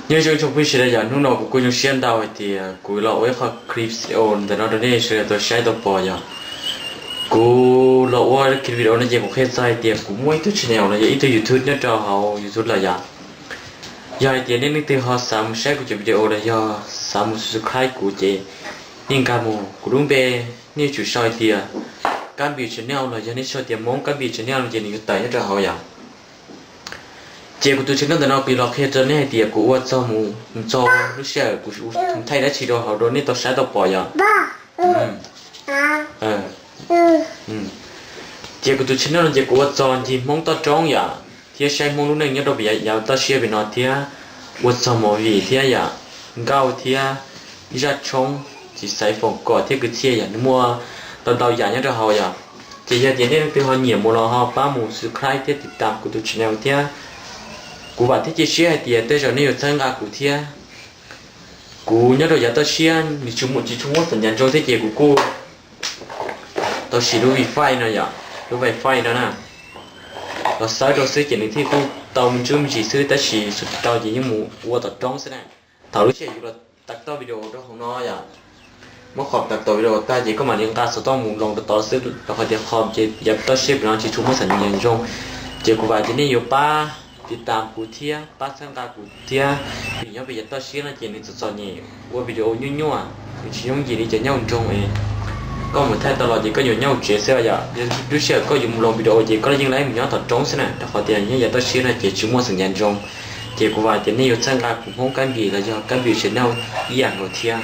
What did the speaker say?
Nyob zoo tsoom phooj ywg sawv daws yom, hnub no kuv kuj zoo siab ntau hais tias kuv los ua ib qho clip video ntawm no rau nej sawv daws tau saib tau pom yom. Kuv los ua clip video no ces kuv qhia txog hais tias kuv muaj ib tug channel los yog ib tug YouTube nyob rau hauv YouTube lawm yom. Yog hais tias nej leej twg ho xav mus saib kuv cov video los yog xav mus subscribe kuv ces nej nkag mus kuv lub npe, nej yuav tsum sau hais tias Kab Npis Channel los yog nej sau tias Hmoob Kab Npis Channel no ces nws yuav tawm nyob rau hauv yom. Ces kuv tus channel ntawm no kuv yuav los qhia rau nej hais tias kuv ua txog mus txog lub sij hawm kuv mus thaij dab tsi rau hauv rau nej tau saib tau pom yom. Ces kuv tus channel no ces kuv ua txog ncig Hmoob toj roob yom, thiab saib Hmoob lub neej nyob rau pem yav toj siab pem no thiab ua txog movie thiab yom, nkauj thiab zaj tshoob, tsis xaiv foom kom thiab kwv txhiaj yom, nws muaj tau ntau yam nyob rau hauv yom. Ces yog tias nej leej twg ho nyiam mus los ho pab mus subscribe thiab tiv tam kuv tus channel thiab. Kuv vam thiab cia siab hais tias tej zaum nej yuav txhawb nqa kuv thiab. Kuv nyob rau yav toj siab nws tsis muaj, tsis tshua muaj xam ncas nroo thiab ces kuv kuj tau siv lub wifi no yom, lub wifi no na, los xawb rau xwb ces nws thiaj kuj tau me ntsis me ntsis xwb tab sis tsis tau ces yeej mus ua tom roob xwb na. Thaum lub sij hawm yus los tawm tau video rau hauv no yom, muab qhov tawm tau video tag ces koj mam li nqa xov tooj mus loo rau tod xwb rau qhov tias qhov ces yav toj siab pem no tsis tshua muaj xam ncas nroo. Ces kuv vam tias nej yuav pab tiv tam kuv thiab pab txhawb nqa kuv thiab, vim nyob pem yav toj siab no ces nws txom txom nyem ua video nyuaj nyuaj, nws tsis yooj yim li cov nyob hauv nroog es koj mus thaij tau los ces koj yuav nyob hauv tsev xwb yom. Yog lub sij hawm koj yuav mus loo video ces koj yeej laib mus nyob tom roob xwb na, rau qhov tias nyob yav toj siab no ces tsis muaj xam ncas nroo. Ces kuv vam tias nej yuav txhawb nqa kuv Hmoob Kab Npis los yog Kab Npis Channel ib yam nkaus thiab.